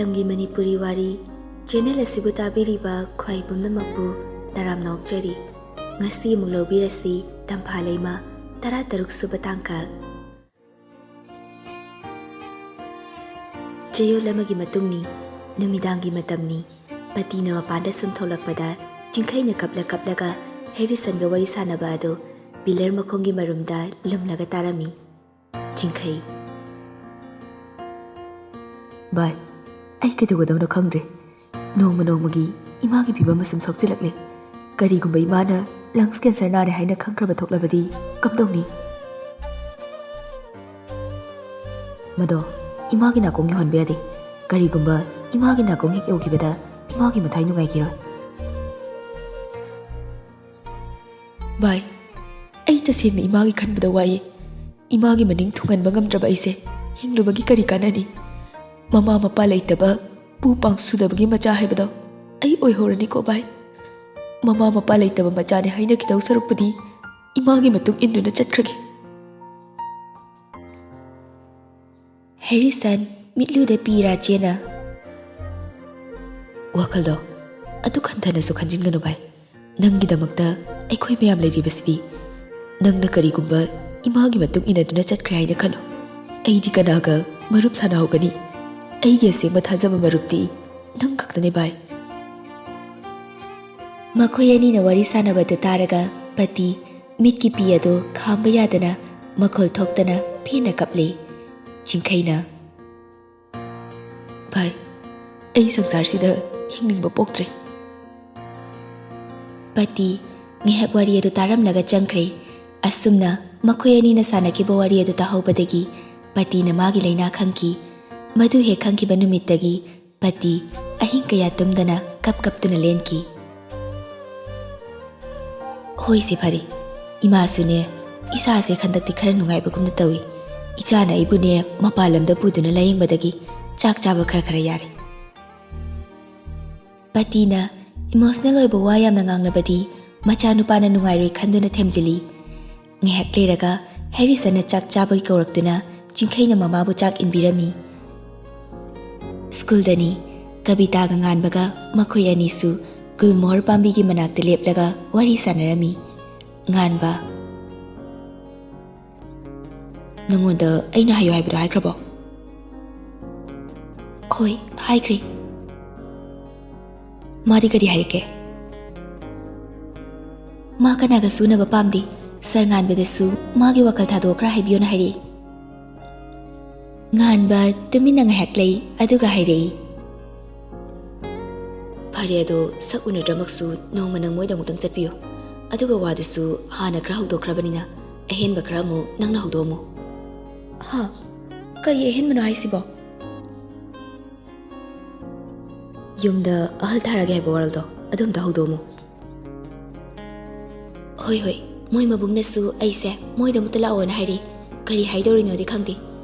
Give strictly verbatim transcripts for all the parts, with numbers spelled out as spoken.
ꯃꯇꯝꯒꯤ ꯃꯅꯤꯄꯨꯔꯤ ꯋꯥꯔꯤ ꯆꯦꯅꯦꯜ ꯑꯁꯤꯕꯨ ꯇꯥꯕꯤꯔꯤꯕ ꯈ꯭ꯋꯥꯏ ꯄꯨꯝꯅꯃꯛꯄꯨ ꯇꯔꯥꯝꯅ ꯑꯣꯛꯆꯔꯤ꯫ ꯉꯁꯤ ꯑꯃꯨꯛ ꯂꯧꯕꯤꯔꯁꯤ ꯇꯝꯐꯥ ꯂꯩꯃ ꯇꯔꯥ ꯇꯔꯨꯛ ꯁꯨꯕ ꯇꯥꯡꯀꯛ꯫ ꯆꯌꯣꯜ ꯑꯃꯒꯤ ꯃꯇꯨꯡꯅꯤ, ꯅꯨꯃꯤꯗꯥꯡꯒꯤ ꯃꯇꯝꯅꯤ꯫ ꯄꯇꯤꯅ ꯃꯄꯥꯟꯗ ꯁꯨꯝ ꯊꯣꯛꯂꯛꯄꯗ ꯆꯤꯡꯈꯩꯅ ꯀꯞꯂ ꯀꯞꯂꯒ ꯍꯦꯔꯤꯁꯟꯒ ꯋꯥꯔꯤ ꯁꯥꯟꯅꯕ ꯑꯗꯨ ꯄꯤꯂꯔ ꯃꯈꯣꯡꯒꯤ ꯃꯔꯨꯝꯗ ꯂꯨꯝꯂꯒ ꯇꯥꯔꯝꯃꯤ꯫ ꯆꯤꯡꯈꯩ꯫ ꯚꯥꯏ, ꯑꯩ ꯀꯩꯗꯧꯒꯗꯕꯅꯣ ꯈꯪꯗ꯭ꯔꯦ꯫ ꯅꯣꯡꯃ ꯅꯣꯡꯃꯒꯤ ꯏꯃꯥꯒꯤ ꯐꯤꯕꯝ ꯑꯁꯨꯝ ꯁꯣꯛꯆꯤꯜꯂꯛꯂꯦ꯫ ꯀꯔꯤꯒꯨꯝꯕ ꯏꯃꯥꯅ ꯂꯪꯁ ꯀꯦꯟꯁꯔ ꯅꯥꯔꯦ ꯍꯥꯏꯅ ꯈꯪꯈ꯭ꯔꯕ ꯊꯣꯛꯂꯕꯗꯤ ꯀꯝꯗꯧꯅꯤ? ꯃꯗꯣ ꯏꯃꯥꯒꯤ ꯅꯥꯀꯣꯡ ꯌꯧꯍꯟꯕ ꯌꯥꯗꯦ꯫ ꯀꯔꯤꯒꯨꯝꯕ ꯏꯃꯥꯒꯤ ꯅꯥꯀꯣꯡ ꯍꯦꯛ ꯌꯧꯈꯤꯕꯗ ꯏꯃꯥꯒꯤ ꯃꯊꯥꯏ ꯅꯨꯡꯉꯥꯏꯈꯤꯔꯣꯏ꯫ ꯚꯥꯏ, ꯑꯩ ꯇꯁꯦꯡꯅ ꯏꯃꯥꯒꯤ ꯈꯟꯕꯗ ꯋꯥꯏꯌꯦ꯫ ꯏꯃꯥꯒꯤ ꯃꯅꯤꯡ ꯊꯨꯡꯍꯟꯕ ꯉꯝꯗ꯭ꯔꯕ ꯑꯩꯁꯦ ꯍꯤꯡꯂꯨꯕꯒꯤ ꯀꯔꯤ ꯀꯥꯟꯅꯅꯤ? ꯃꯃꯥ ꯃꯄꯥ ꯂꯩꯇꯕ, ꯄꯨ ꯄꯥꯡ ꯁꯨꯗꯕꯒꯤ ꯃꯆꯥ ꯍꯥꯏꯕꯗꯣ ꯑꯩ ꯑꯣꯏꯍꯧꯔꯅꯤꯀꯣ ꯚꯥꯏ꯫ ꯃꯃꯥ ꯃꯄꯥ ꯂꯩꯇꯕ ꯃꯆꯥꯅꯦ ꯍꯥꯏꯅꯈꯤꯗꯧ ꯁꯔꯨꯛꯄꯨꯗꯤ ꯏꯃꯥꯒꯤ ꯃꯇꯨꯡ ꯏꯟꯗꯨꯅ ꯆꯠꯈ꯭ꯔꯒꯦ꯫ ꯍꯦꯔꯤꯁꯟ ꯃꯤꯠꯂꯨꯗ ꯄꯤ ꯔꯥꯆꯦꯅ꯫ ꯋꯥꯈꯜꯗꯣ ꯑꯗꯨ ꯈꯟꯊꯅꯁꯨ ꯈꯟꯖꯤꯟꯒꯅꯨ ꯚꯥꯏ꯫ ꯅꯪꯒꯤꯗꯃꯛꯇ ꯑꯩꯈꯣꯏ ꯃꯌꯥꯝ ꯂꯩꯔꯤꯕꯁꯤꯗꯤ꯫ ꯅꯪꯅ ꯀꯔꯤꯒꯨꯝꯕ ꯏꯃꯥꯒꯤ ꯃꯇꯨꯡ ꯏꯟꯅꯗꯨꯅ ꯆꯠꯈ꯭ꯔꯦ ꯍꯥꯏꯅ ꯈꯜꯂꯣ, ꯑꯩꯗꯤ ꯀꯅꯥꯒ ꯃꯔꯨꯞ ꯁꯥꯟꯅꯍꯧꯒꯅꯤ? ꯑꯩꯒꯤ ꯑꯁꯦꯡꯕ ꯊꯥꯖꯕ ꯃꯔꯨꯞꯇꯤ ꯅꯪ ꯈꯛꯇꯅꯦ ꯚꯥꯏ꯫ ꯃꯈꯣꯏ ꯑꯅꯤꯅ ꯋꯥꯔꯤ ꯁꯥꯟꯅꯕꯗꯨ ꯇꯥꯔꯒ ꯄꯇꯤ ꯃꯤꯠꯀꯤ ꯄꯤ ꯑꯗꯨ ꯈꯥꯝꯕ ꯌꯥꯗꯅ ꯃꯈꯣꯜ ꯊꯣꯛꯇꯅ ꯄꯦꯟꯅ ꯀꯞꯂꯦ꯫ ꯆꯤꯡꯈꯩꯅ, "ꯚꯥꯏ, ꯑꯩ ꯁꯪꯁꯥꯔꯁꯤꯗ ꯍꯤꯡꯅꯤꯡꯕ ꯄꯣꯛꯇ꯭ꯔꯦ꯫" ꯄꯇꯤ ꯉꯥꯏꯍꯥꯛ ꯋꯥꯔꯤ ꯑꯗꯨ ꯇꯥꯔꯝꯂꯒ ꯆꯪꯈ꯭ꯔꯦ꯫ ꯑꯁꯨꯝꯅ ꯃꯈꯣꯏ ꯑꯅꯤꯅ ꯁꯥꯟꯅꯈꯤꯕ ꯋꯥꯔꯤ ꯑꯗꯨ ꯇꯥꯍꯧꯕꯗꯒꯤ ꯄꯇꯤꯅ ꯃꯥꯒꯤ ꯂꯥꯏꯅꯥ ꯈꯪꯈꯤ꯫ ꯃꯗꯨ ꯍꯦꯛ ꯈꯪꯈꯤꯕ ꯅꯨꯃꯤꯠꯇꯒꯤ ꯄꯇꯤ ꯑꯍꯤꯡ ꯀꯌꯥ ꯇꯨꯝꯗꯅ ꯀꯞ ꯀꯞꯇꯨꯅ ꯂꯦꯟꯈꯤ꯫ "ꯍꯣꯏꯁꯦ, ꯐꯔꯦ꯫ ꯏꯃꯥꯁꯨꯅꯦ, ꯏꯁꯥꯁꯦ ꯍꯟꯗꯛꯇꯤ ꯈꯔ ꯅꯨꯡꯉꯥꯏꯕꯒꯨꯝꯅ ꯇꯧꯏ꯫ ꯏꯆꯥꯅ ꯑꯩꯕꯨꯅꯦ ꯃꯄꯥꯟ ꯂꯝꯗ ꯄꯨꯗꯨꯅ ꯂꯥꯌꯦꯡꯕꯗꯒꯤ ꯆꯥꯛ ꯆꯥꯕ ꯈꯔ ꯈꯔ ꯌꯥꯔꯦ꯫" ꯄꯇꯤꯅ ꯏꯃꯣꯁꯅꯦꯜ ꯑꯣꯏꯕ ꯋꯥ ꯌꯥꯝꯅ ꯉꯥꯡꯂꯕꯗꯤ ꯃꯆꯥꯅꯨꯄꯥꯅ ꯅꯨꯡꯉꯥꯏꯔꯣꯏ ꯈꯟꯗꯨꯅ ꯊꯦꯝꯖꯤꯜꯂꯤ꯫ ꯉꯥꯏꯍꯥꯛ ꯂꯩꯔꯒ ꯍꯦꯔꯤꯁꯟꯅ ꯆꯥꯛ ꯆꯥꯕꯒꯤ ꯀꯧꯔꯛꯇꯨꯅ ꯆꯤꯡꯈꯩꯅ ꯃꯃꯥꯕꯨ ꯆꯥꯛ ꯏꯟꯕꯤꯔꯝꯃꯤ꯫ "ꯁ꯭ꯀꯨꯜ ꯁ꯭ꯀꯨꯜꯗꯅꯤ꯫ ꯀꯕꯤꯇꯥꯒ ꯉꯥꯟꯕꯒ ꯃꯈꯣꯏ ꯑꯅꯤꯁꯨ ꯒꯨꯜꯃꯣꯍꯔ ꯄꯥꯝꯕꯤꯒꯤ ꯃꯅꯥꯛꯇ ꯂꯦꯞꯂꯒ ꯋꯥꯔꯤ ꯁꯥꯟꯅꯔꯝꯃꯤ꯫ ꯉꯥꯟꯕ, "ꯅꯉꯣꯟꯗ ꯑꯩꯅ ꯍꯥꯏꯌꯣ ꯍꯥꯏꯕꯗꯣ ꯍꯥꯏꯈ꯭ꯔꯕꯣ?" "ꯍꯣꯏ, ꯍꯥꯏꯈ꯭ꯔꯦ꯫" "ꯃꯥꯗꯤ ꯀꯔꯤ ꯍꯥꯏꯔꯛꯀꯦ?" "ꯃꯥ ꯀꯅꯥꯒꯁꯨ ꯎꯅꯕ ꯄꯥꯝꯗꯦ꯫ ꯁꯥꯔ ꯉꯥꯟꯕꯗꯁꯨ ꯃꯥꯒꯤ ꯋꯥꯈꯜ ꯊꯥꯗꯣꯛꯑ ꯈꯔ ꯍꯥꯏꯕꯤꯌꯣꯅ ꯍꯥꯏꯔꯛꯏ꯫" ꯉꯥꯟꯕ ꯇꯨꯃꯤꯟꯅ ꯉꯥꯏꯍꯥꯛ ꯂꯩ, ꯑꯗꯨꯒ ꯍꯥꯏꯔꯛꯏ, "ꯐꯔꯦ, ꯑꯗꯣ ꯁꯛ ꯎꯅꯗ꯭ꯔꯃꯛꯁꯨ ꯅꯣꯡꯃ ꯅꯪ ꯃꯣꯏꯗ ꯑꯃꯨꯛꯇꯪ ꯆꯠꯄꯤꯌꯨ꯫ ꯑꯗꯨꯒ ꯋꯥꯗꯨꯁꯨ ꯍꯥꯟꯅ ꯈꯔ ꯍꯧꯗꯣꯛꯈ꯭ꯔꯕꯅꯤꯅ ꯑꯍꯦꯟꯕ ꯈꯔ ꯑꯃꯨꯛ ꯅꯪꯅ ꯍꯧꯗꯣꯛꯑꯝꯃꯨ꯫" "ꯍꯥ? ꯀꯔꯤ ꯑꯍꯦꯟꯕꯅꯣ ꯍꯥꯏꯁꯤꯕꯣ?" "ꯌꯨꯝꯗ ꯑꯍꯜ ꯊꯥꯔꯛꯑꯒꯦ ꯍꯥꯏꯕ ꯋꯥꯔꯣꯜꯗꯣ ꯑꯗꯨ ꯑꯝꯇ ꯍꯧꯗꯣꯛꯑꯝꯃꯨ꯫" "ꯍꯣꯏ, ꯍꯣꯏ, ꯃꯣꯏ ꯃꯕꯨꯡꯅꯁꯨ ꯑꯩꯁꯦ ꯃꯣꯏꯗ ꯑꯃꯨꯛꯇ ꯂꯥꯛꯑꯣꯅ ꯍꯥꯏꯔꯤ꯫ ꯀꯔꯤ ꯍꯥꯏꯗꯧꯔꯤꯅꯣꯗꯤ ꯈꯪꯗꯦ꯫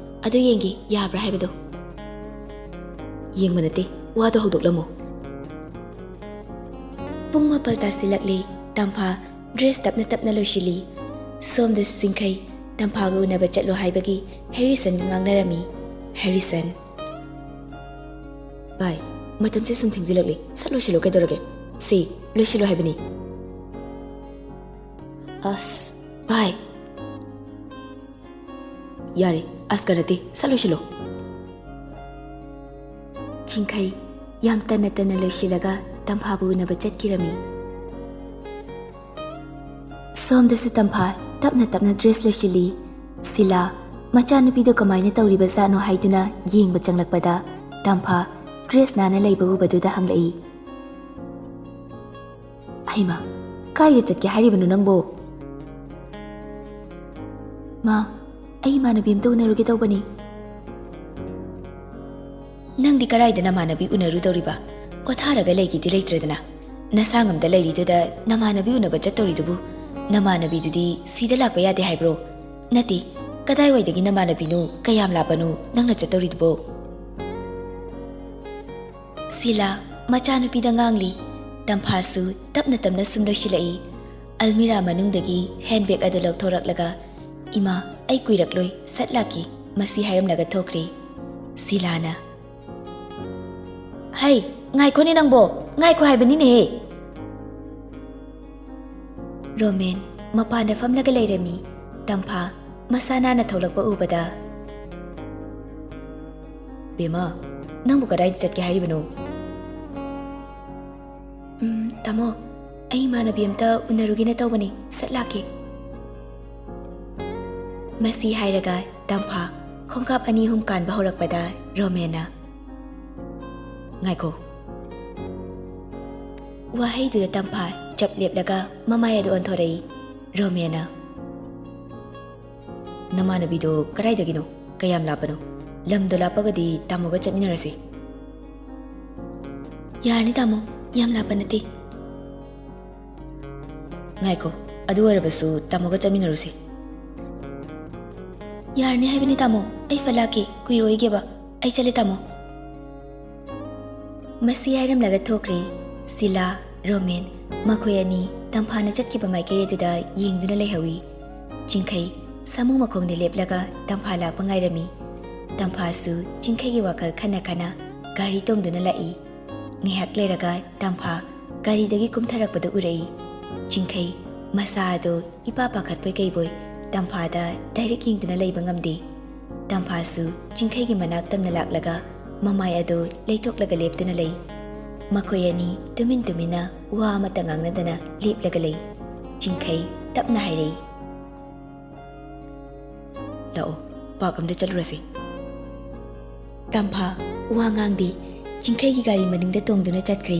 ꯑꯗꯨ ꯌꯦꯡꯒꯦ, ꯌꯥꯕ꯭ꯔꯥ ꯍꯥꯏꯕꯗꯣ꯫" "ꯌꯦꯡꯕ ꯅꯠꯇꯦ, ꯋꯥꯗꯣ ꯍꯧꯗꯣꯛꯂꯝꯃꯨ꯫" ꯄꯨꯡ ꯃꯥꯄꯜ ꯇꯥꯁꯤꯜꯂꯛꯂꯦ꯫ ꯇꯝꯐꯥ ꯗ꯭ꯔꯦꯁ ꯇꯞꯅ ꯇꯞꯅ ꯂꯣꯏꯁꯤꯜꯂꯤ꯫ ꯁꯣꯝꯗꯁꯨ ꯆꯤꯡꯈꯩ ꯇꯝꯐꯥꯒ ꯎꯅꯕ ꯆꯠꯂꯣ ꯍꯥꯏꯕꯒꯤ ꯍꯦꯔꯤꯁꯟꯒ ꯉꯥꯡꯅꯔꯝꯃꯤ꯫ ꯍꯦꯔꯤꯁꯟ, "ꯚꯥꯏ, ꯃꯇꯝꯁꯦ ꯁꯨꯝ ꯊꯦꯡꯖꯤꯜꯂꯛꯂꯤ, ꯁꯠ ꯂꯣꯏꯁꯤꯜꯂꯣ꯫ ꯀꯩꯗꯧꯔꯒꯦ? ꯁꯤ ꯂꯣꯏꯁꯤꯜꯂꯣ ꯍꯥꯏꯕꯅꯤ꯫" "ꯑꯁ, ꯚꯥꯏ꯫" "ꯌꯥꯔꯦ, ꯑꯁ ꯀ ꯅꯠꯇꯦ, ꯁꯠ ꯂꯣꯏꯁꯤꯜꯂꯣ꯫" ꯆꯤꯡꯈꯩ ꯌꯥꯝ ꯇꯟꯅ ꯇꯟꯅ ꯂꯣꯏꯁꯤꯜꯂꯒ ꯇꯝꯐꯥꯕꯨ ꯎꯅꯕ ꯆꯠꯈꯤꯔꯝꯃꯤ꯫ ꯁꯣꯝꯗꯁꯨ ꯇꯝꯐꯥ ꯇꯞꯅ ꯇꯞꯅ ꯗ꯭ꯔꯦꯁ ꯂꯣꯏꯁꯤꯜꯂꯤ꯫ ꯁꯤꯂꯥ, ꯃꯆꯥꯅꯨꯄꯤꯗꯣ ꯀꯃꯥꯏꯅ ꯇꯧꯔꯤꯕꯖꯥꯠꯅꯣ ꯍꯥꯏꯗꯨꯅ ꯌꯦꯡꯕ ꯆꯪꯂꯛꯄꯗ, ꯇꯝꯐꯥ ꯗ꯭ꯔꯦꯁ ꯅꯥꯟꯅ ꯂꯩꯕ ꯎꯕꯗꯨꯗ ꯍꯪꯂꯛꯏ꯫ "ꯍꯩꯃꯥ, ꯀꯥꯏꯗ ꯆꯠꯀꯦ ꯍꯥꯏꯔꯤꯕꯅꯣ ꯅꯪꯕꯣ?" "ꯃꯥ, ꯑꯩ ꯏꯃꯥꯟꯅꯕꯤ ꯑꯝꯇ ꯎꯅꯔꯨꯒꯦ ꯇꯧꯕꯅꯤ꯫" "ꯅꯪꯗꯤ ꯀꯗꯥꯏꯗ ꯅꯃꯥꯟꯅꯕꯤ ꯎꯅꯔꯨꯗꯧꯔꯤꯕ? ꯄꯣꯊꯥꯔꯒ ꯂꯩꯒꯦꯗꯤ ꯂꯩꯇ꯭ꯔꯦꯗꯅ꯫ ꯅꯁꯥ ꯉꯝꯗ ꯂꯩꯔꯤꯗꯨꯗ ꯅꯃꯥꯟꯅꯕꯤ ꯎꯅꯕ ꯆꯠꯇꯧꯔꯤꯗꯨꯕꯨ? ꯅꯃꯥꯟꯅꯕꯤꯗꯨꯗꯤ ꯁꯤꯗ ꯂꯥꯛꯄ ꯌꯥꯗꯦ ꯍꯥꯏꯕ꯭ꯔꯣ? ꯅꯠꯇꯦ, ꯀꯗꯥꯏꯋꯥꯏꯗꯒꯤ ꯅꯃꯥꯟꯅꯕꯤꯅꯣ? ꯀꯌꯥꯝ ꯂꯥꯞꯄꯅꯣ ꯅꯪꯅ ꯆꯠꯇꯧꯔꯤꯗꯨꯕꯣ?" ꯁꯤꯂꯥ ꯃꯆꯥꯅꯨꯄꯤꯗ ꯉꯥꯡꯂꯤ꯫ ꯇꯝꯐꯥꯁꯨ ꯇꯞꯅ ꯇꯞꯅ ꯁꯨꯝ ꯂꯣꯏꯁꯤꯜꯂꯛꯏ꯫ ꯑꯜꯃꯤꯔꯥ ꯃꯅꯨꯡꯗꯒꯤ ꯍꯦꯟꯕꯦꯒ ꯑꯗꯨ ꯂꯧꯊꯣꯔꯛꯂꯒ, "ꯏꯃꯥ, ꯑꯩ ꯀꯨꯏꯔꯛꯂꯣꯏ, ꯁꯠ ꯂꯥꯛꯀꯦ꯫" ꯃꯁꯤ ꯍꯥꯏꯔꯝꯂꯒ ꯊꯣꯛꯈ꯭ꯔꯦ꯫ ꯁꯤꯂꯥꯅ, ꯍꯩ, ꯉꯥꯏꯈꯣꯅꯦ ꯅꯪꯕꯣ, ꯉꯥꯏꯈꯣ ꯍꯥꯏꯕꯅꯤꯅꯦꯍꯦ꯫ ꯔꯣꯃꯦꯟ ꯃꯄꯥꯟꯗ ꯐꯝꯂꯒ ꯂꯩꯔꯝꯃꯤ꯫ ꯇꯝꯐꯥ ꯃꯁꯥ ꯅꯥꯟꯅ ꯊꯣꯛꯂꯛꯄ ꯎꯕꯗ, "ꯕꯦꯝꯃ, ꯅꯪꯕꯨ ꯀꯗꯥꯏꯗ ꯆꯠꯀꯦ ꯍꯥꯏꯔꯤꯕꯅꯣ?" "ꯎꯝ, ꯇꯥꯃꯣ, ꯑꯩ ꯏꯃꯥꯟꯅꯕꯤ ꯑꯝꯇ ꯎꯅꯔꯨꯒꯦꯅ ꯇꯧꯕꯅꯤ, ꯁꯠ ꯂꯥꯛꯀꯦ꯫" ꯃꯁꯤ ꯍꯥꯏꯔꯒ ꯇꯝꯐꯥ ꯈꯣꯡꯀꯥꯞ ꯑꯅꯤ ꯑꯍꯨꯝ ꯀꯥꯟꯕ ꯍꯧꯔꯛꯄꯗ ꯔꯣꯃꯦꯟꯅ, "ꯉꯥꯏꯈꯣ꯫" ꯋꯥꯍꯩꯗꯨꯗ ꯇꯝꯐꯥ ꯆꯞ ꯂꯦꯞꯂꯒ ꯃꯃꯥꯏ ꯑꯗꯨ ꯑꯣꯟꯊꯣꯔꯛꯏ꯫ ꯔꯣꯃꯦꯟꯅ, "ꯅꯃꯥꯟꯅꯕꯤꯗꯣ ꯀꯗꯥꯏꯗꯒꯤꯅꯣ? ꯀꯌꯥꯝ ꯂꯥꯞꯄꯅꯣ? ꯂꯝꯗꯣ ꯂꯥꯞꯄꯒꯗꯤ ꯇꯥꯃꯣꯒ ꯆꯠꯃꯤꯟꯅꯔꯁꯤ꯫" "ꯌꯥꯔꯅꯤ ꯇꯥꯃꯣ, ꯌꯥꯝ ꯂꯥꯞꯄ ꯅꯠꯇꯦ꯫" "ꯉꯥꯏꯈꯣ, ꯑꯗꯨ ꯑꯣꯏꯔꯕꯁꯨ ꯇꯥꯃꯣꯒ ꯆꯠꯃꯤꯟꯅꯔꯨꯁꯤ꯫" "ꯌꯥꯔꯅꯤ ꯍꯥꯏꯕꯅꯤ ꯇꯥꯃꯣ, ꯑꯩ ꯐꯠ ꯂꯥꯛꯀꯦ, ꯀꯨꯏꯔꯣꯏꯒꯦꯕ, ꯑꯩ ꯆꯠꯂꯦ ꯇꯥꯃꯣ꯫" ꯃꯁꯤ ꯍꯥꯏꯔꯝꯂꯒ ꯊꯣꯛꯈ꯭ꯔꯦ꯫ ꯁꯤꯂꯥ, ꯔꯣꯃꯦꯟ, ꯃꯈꯣꯏ ꯑꯅꯤ ꯇꯝꯐꯥꯅ ꯆꯠꯈꯤꯕ ꯃꯥꯏꯀꯩ ꯑꯗꯨꯗ ꯌꯦꯡꯗꯨꯅ ꯂꯩꯍꯧꯏ꯫ ꯆꯤꯡꯈꯩ ꯁꯥꯃꯨ ꯃꯈꯣꯡꯗ ꯂꯦꯞꯂꯒ ꯇꯝꯐꯥ ꯂꯥꯛꯄ ꯉꯥꯏꯔꯝꯃꯤ꯫ ꯇꯝꯐꯥꯁꯨ ꯆꯤꯡꯈꯩꯒꯤ ꯋꯥꯈꯜ ꯈꯟꯅ ꯈꯟꯅ ꯒꯥꯔꯤ ꯇꯣꯡꯗꯨꯅ ꯂꯥꯛꯏ꯫ ꯉꯥꯏꯍꯥꯛ ꯂꯩꯔꯒ ꯇꯝꯐꯥ ꯒꯥꯔꯤꯗꯒꯤ ꯀꯨꯝꯊꯔꯛꯄꯗꯨ ꯎꯔꯛꯏ꯫ ꯆꯤꯡꯈꯩ ꯃꯁꯥ ꯑꯗꯨ ꯏꯄꯥ ꯄꯥꯈꯠꯄꯣꯏ ꯀꯩꯕꯣꯏ ꯇꯝꯐꯥꯗ ꯗꯥꯏꯔꯦꯛ ꯌꯦꯡꯗꯨꯅ ꯂꯩꯕ ꯉꯝꯗꯦ꯫ ꯇꯝꯐꯥꯁꯨ ꯆꯤꯡꯈꯩꯒꯤ ꯃꯅꯥꯛ ꯇꯝꯅ ꯂꯥꯛꯂꯒ ꯃꯃꯥꯏ ꯑꯗꯨ ꯂꯩꯊꯣꯛꯂꯒ ꯂꯦꯞꯇꯨꯅ ꯂꯩ꯫ ꯃꯈꯣꯏ ꯑꯅꯤ ꯇꯨꯃꯤꯟ ꯇꯨꯃꯤꯟꯅ ꯋꯥ ꯑꯃꯠꯇ ꯉꯥꯡꯅꯗꯅ ꯂꯦꯞꯂꯒ ꯂꯩ꯫ ꯆꯤꯡꯈꯩ ꯇꯞꯅ ꯍꯥꯏꯔꯛꯏ, "ꯂꯥꯛꯑꯣ, ꯄꯥꯔꯛ ꯑꯝꯗ ꯆꯠꯂꯨꯔꯁꯤ꯫" ꯇꯝꯐꯥ ꯋꯥ ꯉꯥꯡꯗꯦ꯫ ꯆꯤꯡꯈꯩꯒꯤ ꯒꯥꯔꯤ ꯃꯅꯤꯡꯗ ꯇꯣꯡꯗꯨꯅ ꯆꯠꯈ꯭ꯔꯦ꯫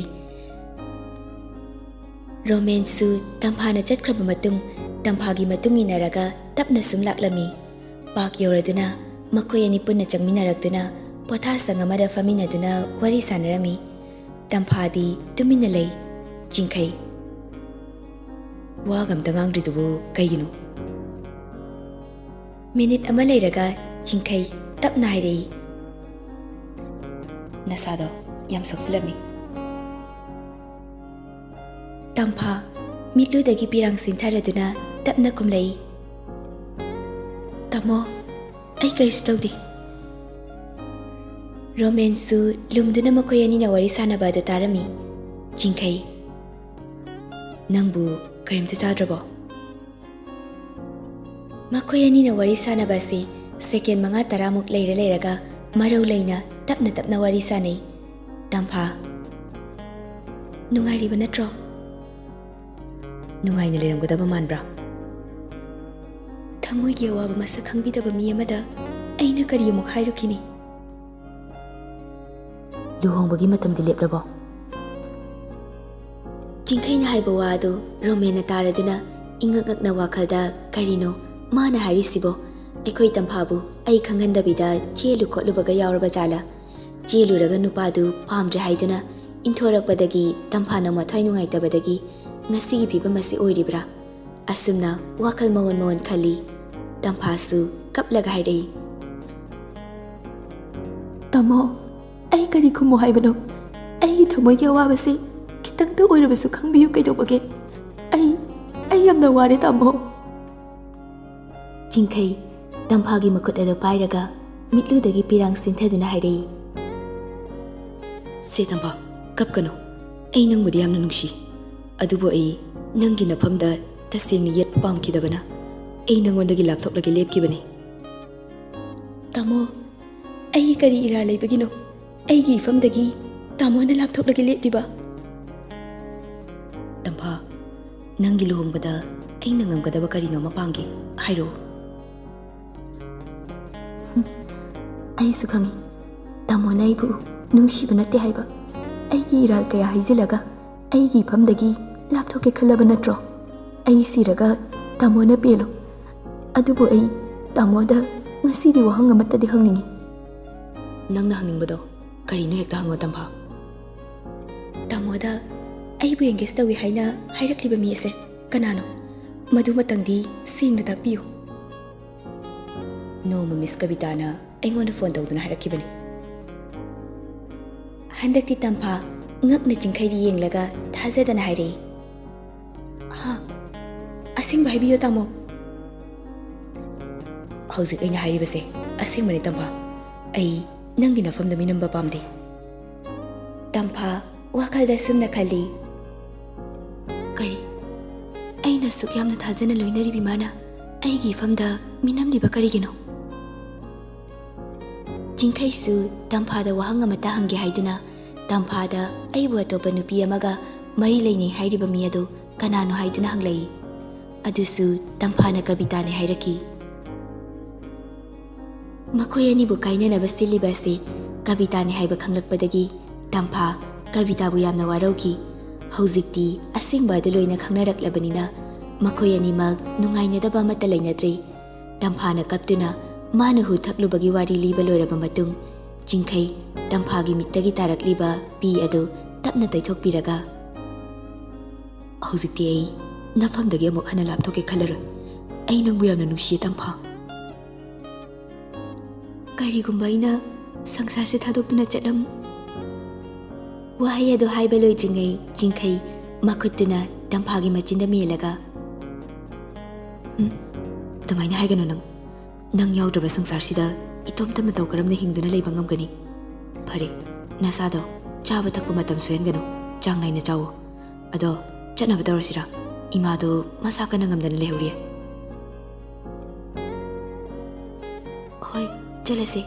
ꯔꯣꯃꯦꯟꯁꯨ ꯇꯝꯐꯥꯅ ꯆꯠꯈ꯭ꯔꯕ ꯃꯇꯨꯡ, ꯇꯝꯐꯥꯒꯤ ꯃꯇꯨꯡ ꯏꯟꯅꯔꯒ ꯇꯞꯅ ꯁꯨꯝ ꯂꯥꯛꯂꯝꯃꯤ꯫ ꯄꯥꯔꯛ ꯌꯧꯔꯗꯨꯅ ꯃꯈꯣꯏ ꯑꯅꯤ ꯄꯨꯟꯅ ꯆꯪꯃꯤꯟꯅꯔꯛꯇꯨꯅ ꯄꯣꯊꯥꯁꯪ ꯑꯃꯗ ꯐꯝꯃꯤꯟꯅꯗꯨꯅ ꯋꯥꯔꯤ ꯁꯥꯟꯅꯔꯝꯃꯤ꯫ ꯇꯝꯐꯥꯗꯤ ꯇꯨꯃꯤꯟꯅ ꯂꯩ꯫ ꯆꯤꯡꯈꯩ, "ꯋꯥꯒ ꯑꯝꯇ ꯉꯥꯡꯗ꯭ꯔꯤꯗꯨꯕꯨ ꯀꯩꯒꯤꯅꯣ?" ꯃꯤꯅꯤꯠ ꯑꯃ ꯂꯩꯔꯒ ꯆꯤꯡꯈꯩ ꯇꯞꯅ ꯍꯥꯏꯔꯛꯏ, "ꯅꯁꯥꯗꯣ ꯌꯥꯝ ꯁꯣꯛꯆꯤꯜꯂꯝꯃꯤ꯫" ꯇꯝꯐꯥ ꯃꯤꯠꯂꯨꯗꯒꯤ ꯄꯤꯔꯥꯡ ꯁꯤꯟꯊꯔꯗꯨꯅ ꯇꯞꯅ ꯈꯨꯝꯂꯛꯏ, "ꯇꯥꯃꯣ, ꯑꯩ ꯀꯔꯤꯁꯨ ꯇꯧꯗꯦ꯫" ꯔꯣꯃꯦꯟꯁꯨ ꯂꯨꯝꯗꯨꯅ ꯃꯈꯣꯏ ꯑꯅꯤꯅ ꯋꯥꯔꯤ ꯁꯥꯟꯅꯕ ꯑꯗꯨ ꯇꯥꯔꯝꯃꯤ꯫ ꯆꯤꯡꯈꯩ, "ꯅꯪꯕꯨ ꯀꯔꯤꯝꯇ ꯆꯥꯗ꯭ꯔꯕꯣ?" ꯃꯈꯣꯏ ꯑꯅꯤꯅ ꯋꯥꯔꯤ ꯁꯥꯟꯅꯕ ꯑꯁꯤ ꯁꯦꯀꯦꯟ ꯃꯉꯥ ꯇꯔꯥꯃꯨꯛ ꯂꯩꯔ ꯂꯩꯔꯒ ꯃꯔꯧ ꯂꯩꯅ ꯇꯞꯅ ꯇꯞꯅ ꯋꯥꯔꯤ ꯁꯥꯟꯅꯩ꯫ "ꯇꯝꯐꯥ, ꯅꯨꯡꯉꯥꯏꯔꯤꯕ ꯅꯠꯇ꯭ꯔꯣ?" "ꯅꯨꯡꯉꯥꯏꯅ ꯂꯩꯔꯝꯒꯗꯕ ꯃꯥꯟꯕ꯭ꯔꯥ?" "ꯊꯃꯣꯏꯒꯤ ꯑꯋꯥꯕ ꯃꯁꯛ ꯈꯪꯕꯤꯗꯕ ꯃꯤ ꯑꯃꯗ ꯑꯩꯅ ꯀꯔꯤ ꯑꯃꯨꯛ ꯍꯥꯏꯔꯨꯈꯤꯅꯤ?" "ꯂꯨꯍꯣꯡꯕꯒꯤ ꯃꯇꯝꯗꯤ ꯂꯦꯞꯂꯕꯣ?" ꯆꯤꯡꯈꯩꯅ ꯍꯥꯏꯕ ꯋꯥ ꯑꯗꯨ ꯔꯣꯃꯦꯟꯅ ꯇꯥꯔꯗꯨꯅ ꯏꯉꯛ ꯉꯛꯅ ꯋꯥꯈꯜꯗ ꯀꯔꯤꯅꯣ ꯃꯥꯅ ꯍꯥꯏꯔꯤꯁꯤꯕꯣ? ꯑꯩꯈꯣꯏ ꯇꯝꯐꯥꯕꯨ ꯑꯩ ꯈꯪꯍꯟꯗꯕꯤꯗ ꯆꯦꯜꯂꯨ ꯈꯣꯠꯂꯨꯕꯒ ꯌꯥꯎꯔꯕ ꯖꯥꯠꯂꯥ? ꯆꯦꯜꯂꯨꯔꯒ ꯅꯨꯄꯥꯗꯨ ꯄꯥꯝꯗ꯭ꯔꯦ ꯍꯥꯏꯗꯨꯅ ꯏꯟꯊꯣꯔꯛꯄꯗꯒꯤ ꯇꯝꯐꯥꯅ ꯃꯊ꯭ꯋꯥꯏ ꯅꯨꯡꯉꯥꯏꯇꯕꯗꯒꯤ ꯉꯁꯤꯒꯤ ꯐꯤꯕꯝ ꯑꯁꯤ ꯑꯣꯏꯔꯤꯕ꯭ꯔꯥ? ꯑꯁꯨꯝꯅ ꯋꯥꯈꯜ ꯃꯑꯣꯟ ꯃꯑꯣꯟ ꯈꯜꯂꯤ꯫ ꯇꯝꯐꯥꯁꯨ ꯀꯞꯂꯒ ꯍꯥꯏꯔꯛꯏ, "ꯇꯥꯃꯣ, ꯑꯩ ꯀꯔꯤ ꯈꯨꯝꯃꯨ ꯍꯥꯏꯕꯅꯣ? ꯑꯩꯒꯤ ꯊꯃꯣꯏꯒꯤ ꯑꯋꯥꯕꯁꯤ ꯈꯤꯇꯪꯇ ꯑꯣꯏꯔꯕꯁꯨ ꯈꯪꯕꯤꯌꯨ ꯀꯩꯗꯧꯕꯒꯦ? ꯑꯩ, ꯑꯩ ꯌꯥꯝꯅ ꯋꯥꯔꯦ ꯇꯥꯃꯣ꯫" ꯆꯤꯡꯈꯩ ꯇꯝꯐꯥꯒꯤ ꯃꯈꯨꯠ ꯑꯗꯨ ꯄꯥꯏꯔꯒ ꯃꯤꯠꯂꯨꯗꯒꯤ ꯄꯤꯔꯥꯡ ꯆꯤꯟꯊꯗꯨꯅ ꯍꯥꯏꯔꯛꯏ, "ꯁꯦ ꯇꯝꯐꯥ, ꯀꯞꯀꯅꯨ꯫ ꯑꯩ ꯅꯪꯕꯨꯗꯤ ꯌꯥꯝꯅ ꯅꯨꯡꯁꯤ꯫ ꯑꯗꯨꯕꯨ ꯑꯩ ꯅꯪꯒꯤ ꯅꯐꯝꯗ ꯇꯁꯦꯡꯅ ꯌꯦꯠꯄ ꯄꯥꯝꯈꯤꯗꯕꯅ ꯑꯩ ꯅꯪꯉꯣꯟꯗꯒꯤ ꯂꯥꯞꯊꯣꯛꯂꯒꯦ ꯂꯦꯞꯈꯤꯕꯅꯤ꯫" "ꯇꯥꯃꯣ, ꯑꯩꯒꯤ ꯀꯔꯤ ꯏꯔꯥꯜ ꯂꯩꯕꯒꯤꯅꯣ ꯑꯩꯒꯤ ꯏꯐꯝꯗꯒꯤ ꯇꯥꯃꯣꯅ ꯂꯥꯞꯊꯣꯛꯂꯒꯦ ꯂꯦꯞꯂꯤꯕ?" "ꯇꯝꯐꯥ, ꯅꯪꯒꯤ ꯂꯨꯍꯣꯡꯕꯗ ꯑꯩꯅ ꯉꯝꯒꯗꯕ ꯀꯔꯤꯅꯣ ꯑꯃ ꯄꯥꯡꯒꯦ, ꯍꯥꯏꯔꯛꯑꯣ꯫" "ꯑꯩꯁꯨ ꯈꯪꯏ, ꯇꯥꯃꯣꯅ ꯑꯩꯕꯨ ꯅꯨꯡꯁꯤꯕ ꯅꯠꯇꯦ ꯍꯥꯏꯕ꯫ ꯑꯩꯒꯤ ꯏꯔꯥꯜ ꯀꯌꯥ ꯍꯩꯖꯤꯜꯂꯒ ꯑꯩꯒꯤ ꯏꯐꯝꯗꯒꯤ ꯂꯥꯞꯊꯣꯛꯀꯦ ꯈꯜꯂꯕ ꯅꯠꯇ꯭ꯔꯣ? ꯑꯩ ꯁꯤꯔꯒ ꯇꯥꯃꯣꯅ ꯄꯦꯜꯂꯣ꯫ ꯑꯗꯨꯕꯨ ꯑꯩ ꯇꯥꯃꯣꯗ ꯉꯁꯤꯗꯤ ꯋꯥꯍꯪ ꯑꯃꯠꯇꯗꯤ ꯍꯪꯅꯤꯡꯏ꯫" "ꯅꯪꯅ ꯍꯪꯅꯤꯡꯕꯗꯣ ꯀꯔꯤꯅꯣ ꯍꯦꯛꯇ ꯍꯪꯉꯣ ꯇꯝꯐꯥ꯫" "ꯇꯥꯃꯣꯗ ꯑꯩꯕꯨ engage ꯇꯧꯏ ꯍꯥꯏꯅ ꯍꯥꯏꯔꯛꯂꯤꯕ ꯃꯤ ꯑꯁꯦ ꯀꯅꯥꯅꯣ? ꯃꯗꯨꯃꯇꯪꯗꯤ ꯁꯦꯡꯅ ꯇꯥꯛꯄꯤꯌꯨ꯫" "ꯅꯣꯡꯃ ꯃꯤꯁ ꯀꯕꯤꯇꯥꯅ ꯑꯩꯉꯣꯟꯗ ꯐꯣꯟ ꯇꯧꯗꯨꯅ ꯍꯥꯏꯔꯛꯈꯤꯕꯅꯤ꯫" ꯍꯟꯗꯛꯇꯤ ꯇꯝꯐꯥ ꯉꯛꯅ ꯆꯤꯡꯈꯩꯗ ꯌꯦꯡꯂꯒ ꯊꯥꯖꯗꯅ ꯍꯥꯏꯔꯛꯏ, "ꯍꯥ? ꯑꯁꯦꯡꯕ ꯍꯥꯏꯕꯤꯌꯣ ꯇꯥꯃꯣ꯫" "ꯍꯧꯖꯤꯛ ꯑꯩꯅ ꯍꯥꯏꯔꯤꯕꯁꯦ ꯑꯁꯦꯡꯕꯅꯤ ꯇꯝꯐꯥ꯫ ꯑꯩ ꯅꯪꯒꯤ ꯅꯐꯝꯗ ꯃꯤꯅꯝꯕ ꯄꯥꯝꯗꯦ꯫ ꯇꯝꯐꯥ ꯋꯥꯈꯜꯗ ꯁꯨꯝꯅ ꯈꯜꯂꯤ꯫ ꯀꯔꯤ? ꯑꯩꯅ ꯑꯁꯨꯛ ꯌꯥꯝꯅ ꯊꯥꯖꯅ ꯂꯣꯏꯅꯔꯤꯕꯤ ꯃꯥꯅ ꯑꯩꯒꯤ ꯏꯐꯝꯗ ꯃꯤꯅꯝꯂꯤꯕ ꯀꯔꯤꯒꯤꯅꯣ? ꯆꯤꯡꯈꯩꯁꯨ ꯇꯝꯐꯥꯗ ꯋꯥꯍꯪ ꯑꯃꯠꯇ ꯍꯪꯒꯦ ꯍꯥꯏꯗꯨꯅ ꯇꯝꯐꯥꯗ ꯑꯩꯕꯨ ꯑꯇꯣꯞꯄ ꯅꯨꯄꯤ ꯑꯃꯒ ꯃꯔꯤ ꯂꯩꯅꯩ ꯍꯥꯏꯔꯤꯕ ꯃꯤ ꯑꯗꯨ ꯀꯅꯥꯅꯣ ꯍꯥꯏꯗꯨꯅ ꯍꯪꯂꯛꯏ꯫ ꯑꯗꯨꯁꯨ ꯇꯝꯐꯥꯅ ꯀꯕꯤꯇꯥꯅꯤ ꯍꯥꯏꯔꯛꯈꯤ꯫ ꯃꯈꯣꯏ ꯑꯅꯤꯕꯨ ꯀꯥꯏꯅꯅꯕ ꯁꯤꯜꯂꯤꯕ ꯑꯁꯤ ꯀꯕꯤꯇꯥꯅꯤ ꯍꯥꯏꯕ ꯈꯪꯂꯛꯄꯗꯒꯤ ꯇꯝꯐꯥ ꯀꯕꯤꯇꯥꯕꯨ ꯌꯥꯝꯅ ꯋꯥꯔꯧꯈꯤ꯫ ꯍꯧꯖꯤꯛꯇꯤ ꯑꯁꯦꯡꯕ ꯑꯗꯨ ꯂꯣꯏꯅ ꯈꯪꯅꯔꯛꯂꯕꯅꯤꯅ ꯃꯈꯣꯏ ꯑꯅꯤꯃꯛ ꯅꯨꯡꯉꯥꯏꯅꯗꯕ ꯑꯃꯠꯇ ꯂꯩꯅꯗ꯭ꯔꯤ꯫ ꯇꯝꯐꯥꯅ ꯀꯞꯇꯨꯅ ꯃꯥꯅ ꯍꯨ ꯊꯛꯂꯨꯕꯒꯤ ꯋꯥꯔꯤ ꯂꯤꯕ ꯂꯣꯏꯔꯕ ꯃꯇꯨꯡ, ꯆꯤꯡꯈꯩ ꯇꯝꯐꯥꯒꯤ ꯃꯤꯠꯇꯒꯤ ꯇꯥꯔꯛꯂꯤꯕ ꯄꯤ ꯑꯗꯨ ꯇꯞꯅ ꯇꯩꯊꯣꯛꯄꯤꯔꯒ, "ꯍꯧꯖꯤꯛꯇꯤ ꯑꯩ ꯅꯐꯝꯗꯒꯤ ꯑꯃꯨꯛ ꯍꯟꯅ ꯂꯥꯞꯊꯣꯛꯀꯦ ꯈꯜꯂꯔꯣꯏ꯫ ꯑꯩ ꯅꯪꯕꯨ ꯌꯥꯝꯅ ꯅꯨꯡꯁꯤꯌꯦ, ꯇꯝꯐꯥ꯫ ꯀꯔꯤꯒꯨꯝꯕ ꯑꯩꯅ ꯁꯪꯁꯥꯔꯁꯦ ꯊꯥꯗꯣꯛꯇꯨꯅ ꯆꯠꯂꯝ-" ꯋꯥꯍꯩ ꯑꯗꯨ ꯍꯥꯏꯕ ꯂꯣꯏꯗ꯭ꯔꯤꯉꯩ ꯆꯤꯡꯈꯩ ꯃꯈꯨꯠꯇꯨꯅ ꯇꯝꯐꯥꯒꯤ ꯃꯆꯤꯟꯗ ꯃꯦꯜꯂꯒ, "ꯍꯨꯝ, ꯑꯗꯨꯃꯥꯏꯅ ꯍꯥꯏꯒꯅꯨ ꯅꯪ꯫ ꯅꯪ ꯌꯥꯎꯗ꯭ꯔꯕ ꯁꯪꯁꯥꯔꯁꯤꯗ ꯏꯇꯣꯝꯇ ꯃꯇꯧ ꯀꯔꯝꯅ ꯍꯤꯡꯗꯨꯅ ꯂꯩꯕ ꯉꯝꯒꯅꯤ? ꯐꯔꯦ, ꯅꯁꯥꯗꯣ ꯆꯥꯕ ꯊꯛꯄ ꯃꯇꯝ ꯁꯣꯏꯍꯟꯒꯅꯨ, ꯆꯥꯡ ꯅꯥꯏꯅ ꯆꯥꯎꯋꯣ꯫ ꯑꯗꯣ ꯆꯠꯅꯕ ꯇꯧꯔꯁꯤꯔꯥ? ꯏꯃꯥꯗꯣ ꯃꯁꯥ ꯀꯟꯅ ꯉꯝꯗꯅ ꯂꯩꯍꯧꯔꯤꯌꯦ꯫" "ꯍꯣꯏ, ꯆꯠꯂꯁꯦ꯫"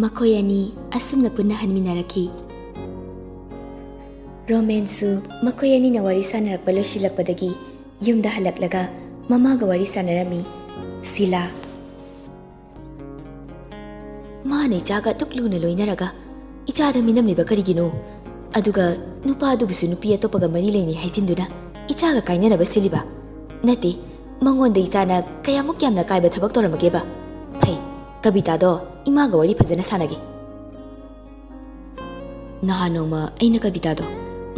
ꯃꯈꯣꯏ ꯑꯅꯤ ꯑꯁꯨꯝꯅ ꯄꯨꯟꯅ ꯍꯟꯃꯤꯟꯅꯔꯛꯈꯤ꯫ ꯔꯣꯃꯦꯟꯁꯨ ꯃꯈꯣꯏ ꯑꯅꯤꯅ ꯋꯥꯔꯤ ꯁꯥꯟꯅꯔꯛꯄ ꯂꯣꯏꯁꯤꯜꯂꯛꯄꯗꯒꯤ ꯌꯨꯝꯗ ꯍꯜꯂꯛꯂꯒ ꯃꯃꯥꯒ ꯋꯥꯔꯤ ꯁꯥꯟꯅꯔꯝꯃꯤ꯫ ꯁꯤꯂꯥ꯫ "ꯃꯥꯅ ꯏꯆꯥꯒ ꯑꯗꯨꯛ ꯂꯨꯅ ꯂꯣꯏꯅꯔꯒ ꯏꯆꯥꯗ ꯃꯤꯅꯝꯂꯤꯕ ꯀꯔꯤꯒꯤꯅꯣ? ꯑꯗꯨꯒ ꯅꯨꯄꯥ ꯑꯗꯨꯕꯨꯁꯨ ꯅꯨꯄꯤ ꯑꯇꯣꯞꯄꯒ ꯃꯔꯤ ꯂꯩꯅꯩ ꯍꯥꯏꯖꯤꯟꯗꯨꯅ ꯏꯆꯥꯒ ꯀꯥꯏꯅꯅꯕ ꯁꯤꯜꯂꯤꯕ? ꯅꯠꯇꯦ, ꯃꯉꯣꯟꯗ ꯏꯆꯥꯅ ꯀꯌꯥꯃꯨꯛ ꯌꯥꯝꯅ ꯑꯀꯥꯏꯕ ꯊꯕꯛ ꯇꯧꯔꯝꯃꯒꯦꯕ? ꯐꯩ, ꯀꯕꯤꯇꯥꯗꯣ ꯏꯃꯥꯒ ꯋꯥꯔꯤ ꯐꯖꯅ ꯁꯥꯟꯅꯒꯦ꯫" ꯅꯍꯥꯟ ꯅꯣꯡꯃ ꯑꯩꯅ ꯀꯕꯤꯇꯥꯗꯣ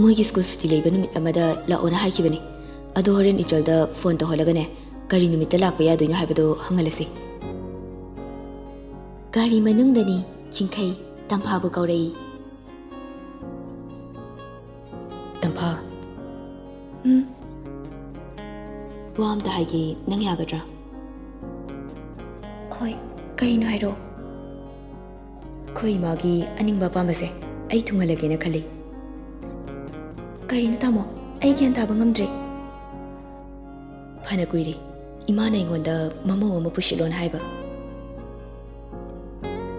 ꯃꯣꯏꯒꯤ ꯁ꯭ꯀꯨꯜ ꯁꯨꯇꯤ ꯂꯩꯕ ꯅꯨꯃꯤꯠ ꯑꯃꯗ ꯂꯥꯛꯑꯣꯅ ꯍꯥꯏꯈꯤꯕꯅꯤ꯫ ꯑꯗꯣ ꯍꯣꯔꯦꯟ ꯏꯆꯜꯗ ꯐꯣꯟ ꯇꯧꯍꯜꯂꯒꯅꯦ, ꯀꯔꯤ ꯅꯨꯃꯤꯠꯇ ꯂꯥꯛꯄ ꯌꯥꯗꯣꯏꯅꯣ ꯍꯥꯏꯕꯗꯣ ꯍꯪꯍꯜꯂꯁꯤ꯫ ꯒꯥꯔꯤ ꯃꯅꯨꯡꯗꯅꯤ ꯆꯤꯡꯈꯩ ꯇꯝꯐꯥꯕꯨ ꯀꯧꯔꯛꯏ꯫ "ꯇꯝꯐꯥ꯫" "ꯎꯝ?" "ꯋꯥ ꯑꯝꯇ ꯍꯥꯏꯒꯦ, ꯅꯪ ꯌꯥꯒꯗ꯭ꯔꯥ?" "ꯍꯣꯏ, ꯀꯔꯤꯅꯣ ꯍꯥꯏꯔꯛꯑꯣ꯫" ꯑꯩꯈꯣꯏ ꯏꯃꯥꯒꯤ ꯑꯅꯤꯡꯕ ꯑꯄꯥꯝꯕꯁꯦ ꯑꯩ ꯊꯨꯡꯍꯜꯂꯒꯦꯅ ꯈꯜꯂꯤ꯫ ꯀꯔꯤꯅꯣ ꯇꯥꯃꯣ? ꯑꯩ ꯒ꯭ꯌꯥꯟ ꯇꯥꯕ ꯉꯝꯗ꯭ꯔꯦ꯫ ꯐꯅ ꯀꯨꯏꯔꯦ ꯏꯃꯥꯅ ꯑꯩꯉꯣꯟꯗ ꯃꯃꯧ ꯑꯃ ꯄꯨꯁꯤꯜꯂꯣꯅ ꯍꯥꯏꯕ꯫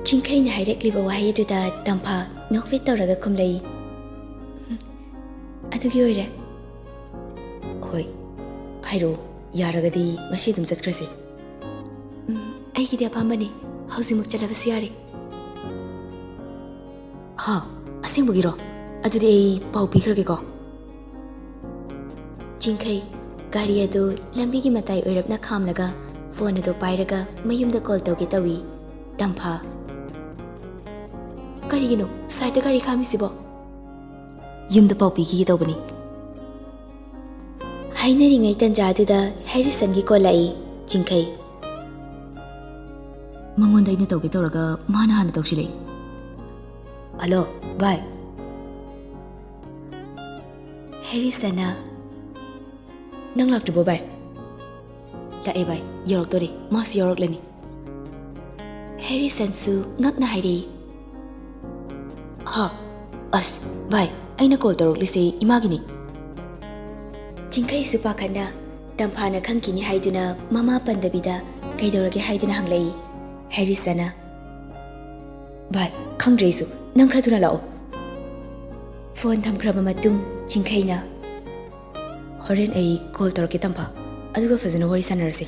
ꯆꯤꯡꯈꯩꯅ ꯍꯥꯏꯔꯛꯂꯤꯕ ꯋꯥꯍꯩ ꯑꯗꯨꯗ ꯇꯝꯐꯥ ꯅꯣꯛꯐꯦꯠ ꯇꯧꯔꯒ ꯈꯨꯝꯂꯛꯏ꯫ "ꯑꯗꯨꯒꯤ ꯑꯣꯏꯔꯦ?" "ꯍꯣꯏ꯫ ꯍꯥꯏꯔꯛꯑꯣ, ꯌꯥꯔꯒꯗꯤ ꯉꯁꯤ ꯑꯗꯨꯝ ꯆꯠꯈ꯭ꯔꯁꯦ꯫" "ꯎꯝ, ꯑꯩꯒꯤꯗꯤ ꯑꯄꯥꯝꯕꯅꯤ꯫ ꯍꯧꯖꯤꯛꯃꯛ ꯆꯠꯂꯕꯁꯨ ꯌꯥꯔꯦ꯫" "ꯍꯥ? ꯑꯁꯦꯡꯕꯒꯤꯔꯣ? ꯑꯗꯨꯗꯤ ꯑꯩ ꯄꯥꯎ ꯄꯤꯈ꯭ꯔꯒꯦꯀꯣ꯫" ꯆꯤꯡꯈꯩ ꯒꯥꯔꯤ ꯑꯗꯨ ꯂꯝꯕꯤꯒꯤ ꯃꯇꯥꯏ ꯑꯣꯏꯔꯞꯅ ꯈꯥꯝꯂꯒ ꯐꯣꯟ ꯑꯗꯨ ꯄꯥꯏꯔꯒ ꯃꯌꯨꯝꯗ ꯀꯣꯜ ꯇꯧꯒꯦ ꯇꯧꯏ꯫ ꯇꯝꯐꯥ꯫ "ꯀꯔꯤꯒꯤꯅꯣ ꯁꯥꯏꯗ ꯒꯥꯔꯤ ꯈꯥꯝꯃꯤꯁꯤꯕꯣ?" "ꯌꯨꯝꯗ ꯄꯥꯎ ꯄꯤꯈꯤꯒꯦ ꯇꯧꯕꯅꯤ꯫" ꯍꯥꯏꯅꯔꯤꯉꯩ ꯇꯟꯖꯥꯗꯨꯗ ꯍꯦꯔꯤꯁꯟꯒꯤ ꯀꯣꯜ ꯂꯥꯛꯏ꯫ ꯆꯤꯡꯈꯩ꯫ "ꯃꯉꯣꯟꯗ ꯑꯩꯅ ꯇꯧꯒꯦ ꯇꯧꯔꯒ ꯃꯥꯅ ꯍꯥꯟꯅ ꯇꯧꯁꯤꯜꯂꯛꯏ꯫" "ꯍꯜꯂꯣ, ꯚꯥꯏ꯫" ꯍꯦꯔꯤꯁꯟꯅ꯫ "ꯅꯪ ꯂꯥꯛꯇ꯭ꯔꯤꯕꯣ, ꯚꯥꯏ?" "ꯂꯥꯛꯑꯦ, ꯚꯥꯏ꯫ ꯌꯧꯔꯛꯇꯣꯔꯦ꯫ ꯃꯥꯁꯨ ꯌꯥꯎꯔꯛꯂꯅꯤ꯫" ꯍꯦꯔꯤꯁꯟꯁꯨ ꯉꯛꯅ ꯍꯥꯏꯔꯛꯏ꯫ "ꯍꯥ? ꯑꯁ, ꯚꯥꯏ, ꯑꯩꯅ ꯀꯣꯜ ꯇꯧꯔꯛꯂꯤꯁꯦ ꯏꯃꯥꯒꯤꯅꯤ꯫" ꯆꯤꯡꯈꯩꯁꯨ ꯄꯥꯈꯠꯅ ꯇꯝꯐꯥꯅ ꯈꯪꯈꯤꯅꯤ ꯍꯥꯏꯗꯨꯅ ꯃꯃꯥ ꯄꯟꯗꯕꯤꯗ "ꯀꯩꯗꯧꯔꯒꯦ?" ꯍꯥꯏꯗꯨꯅ ꯍꯪꯂꯛꯏ꯫ ꯍꯦꯔꯤꯁꯟꯅ꯫ "ꯚꯥꯏ, ꯈꯪꯗ꯭ꯔꯦ ꯑꯩꯁꯨ꯫ ꯅꯪ ꯈꯔ ꯊꯨꯅ ꯂꯥꯛꯑꯣ꯫" ꯐꯣꯟ ꯊꯝꯈ꯭ꯔꯕ ꯃꯇꯨꯡ ꯆꯤꯡꯈꯩꯅ꯫ "ꯍꯣꯔꯦꯟ ꯑꯩ ꯀꯣꯜ ꯇꯧꯔꯛꯀꯦ, ꯇꯝꯐꯥ꯫ ꯑꯗꯨꯒ ꯐꯖꯅ ꯋꯥꯔꯤ ꯁꯥꯟꯅꯔꯁꯦ꯫"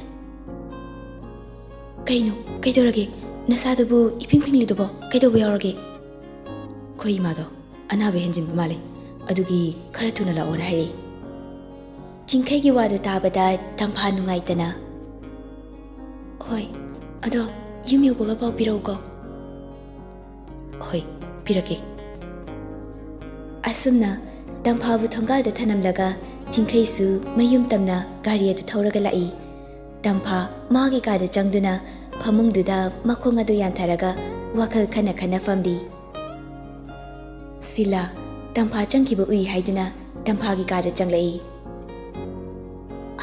"ꯀꯩꯅꯣ? ꯀꯩꯗꯧꯔꯒꯦ? ꯅꯁꯥꯗꯨꯕꯨ ꯏꯐꯤꯡ ꯐꯤꯡꯂꯤꯗꯨꯕꯣ? ꯀꯩꯗꯧꯕ ꯌꯥꯎꯔꯒꯦ?" "ꯑꯩꯈꯣꯏ ꯏꯃꯥꯗꯣ ꯑꯅꯥꯕ ꯍꯦꯟꯖꯤꯟꯕ ꯃꯥꯜꯂꯦ꯫ ꯑꯗꯨꯒꯤ ꯈꯔ ꯊꯨꯅ ꯂꯥꯛꯑꯣꯅ ꯍꯥꯏꯔꯛꯏ꯫" ꯆꯤꯡꯈꯩꯒꯤ ꯋꯥꯗꯨ ꯇꯥꯕꯗ ꯇꯝꯐꯥ ꯅꯨꯡꯉꯥꯏꯇꯅ꯫ "ꯍꯣꯏ, ꯑꯗꯣ ꯌꯨꯝ ꯌꯧꯕꯒ ꯄꯥꯎ ꯄꯤꯔꯛꯎꯀꯣ꯫" "ꯍꯣꯏ, ꯄꯤꯔꯛꯀꯦ꯫" ꯑꯁꯨꯝꯅ ꯇꯝꯐꯥꯕꯨ ꯊꯣꯡꯒꯥꯜꯗ ꯊꯅꯝꯂꯒ ꯆꯤꯡꯈꯩꯁꯨ ꯃꯌꯨꯝ ꯇꯝꯅ ꯒꯥꯔꯤ ꯑꯗꯨ ꯊꯧꯔꯒ ꯂꯥꯛꯏ꯫ ꯇꯝꯐꯥ ꯃꯥꯒꯤ ꯀꯥꯗ ꯆꯪꯗꯨꯅ ꯐꯃꯨꯡꯗꯨꯗ ꯃꯈꯣꯡ ꯑꯗꯨ ꯌꯥꯟꯊꯔꯒ ꯋꯥꯈꯜ ꯈꯟꯅ ꯈꯟꯅ ꯐꯝꯂꯤ꯫ ꯁꯤꯂꯥ ꯇꯝꯐꯥ ꯆꯪꯈꯤꯕ ꯎꯏ ꯍꯥꯏꯗꯨꯅ ꯇꯝꯐꯥꯒꯤ ꯀꯥꯗ ꯆꯪꯂꯛꯏ꯫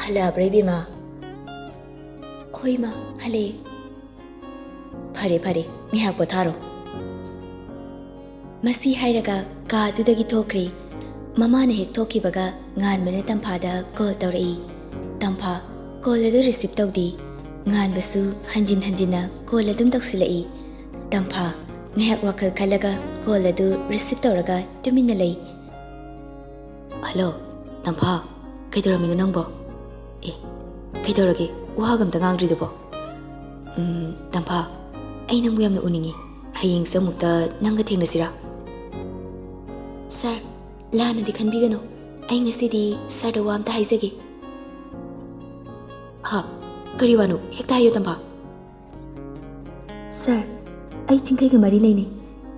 "ꯍꯜꯂꯛꯑꯕ꯭ꯔꯥ, ꯏꯕꯦꯝꯃ?" "ꯍꯣꯏ, ꯃꯥ, ꯍꯜꯂꯛꯑꯦ꯫" "ꯐꯔꯦ, ꯐꯔꯦ, ꯉꯥꯏꯍꯥꯛ ꯄꯣꯊꯥꯔꯣ꯫" ꯃꯁꯤ ꯍꯥꯏꯔꯒ ꯀꯥ ꯑꯗꯨꯗꯒꯤ ꯊꯣꯛꯈ꯭ꯔꯦ꯫ ꯃꯃꯥꯅ ꯍꯦꯛ ꯊꯣꯛꯈꯤꯕꯒ ꯉꯥꯟꯕꯅ ꯇꯝꯐꯥꯗ ꯀꯣꯜ ꯇꯧꯔꯛꯏ꯫ ꯇꯝꯐꯥ ꯀꯣꯜ ꯑꯗꯨ ꯔꯤꯁꯤꯞ ꯇꯧꯗꯦ꯫ ꯉꯥꯟꯕꯁꯨ ꯍꯟꯖꯤꯟ ꯍꯟꯖꯤꯟꯅ ꯀꯣꯜ ꯑꯗꯨꯝ ꯇꯧꯁꯤꯜꯂꯛꯏ꯫ ꯇꯝꯐꯥ ꯉꯥꯏꯍꯥꯛ ꯋꯥꯈꯜ ꯈꯜꯂꯒ ꯀꯣꯜ ꯑꯗꯨ ꯔꯤꯁꯤꯞ ꯇꯧꯔꯒ ꯇꯨꯃꯤꯟꯅ ꯂꯩ꯫ "ꯍꯜꯂꯣ, ꯇꯝꯐꯥ, ꯀꯩꯗꯧꯔꯝꯃꯤꯅꯣ ꯅꯪꯕꯣ? ꯑꯦ, ꯀꯩꯗꯧꯔꯒꯦ? ꯋꯥꯒ ꯑꯝꯇ ꯉꯥꯡꯗ꯭ꯔꯤꯗꯨꯕꯣ?" "ꯎꯝ, ꯇꯝꯐꯥ, ꯑꯩ ꯅꯪꯕꯨ ꯌꯥꯝꯅ ꯎꯅꯤꯡꯉꯤ꯫ ꯍꯌꯦꯡꯁꯦ ꯑꯃꯨꯛꯇ ꯅꯪꯒ ꯊꯦꯡꯅꯁꯤꯔꯥ?" "ꯁꯥꯔ, ꯂꯥꯟꯅꯗꯤ ꯈꯟꯕꯤꯒꯅꯨ꯫ ꯑꯩ ꯉꯁꯤꯗꯤ ꯁꯥꯔꯗ ꯋꯥ ꯑꯝꯇ ꯍꯥꯏꯖꯒꯦ꯫" "ꯍꯥ? ꯀꯔꯤ ꯋꯥꯅꯣ? ꯍꯦꯛꯇ ꯍꯥꯏꯌꯨ, ꯇꯝꯐꯥ꯫" "ꯁꯥꯔ, ꯑꯩ ꯆꯤꯡꯈꯩꯒ ꯃꯔꯤ ꯂꯩꯅꯩ꯫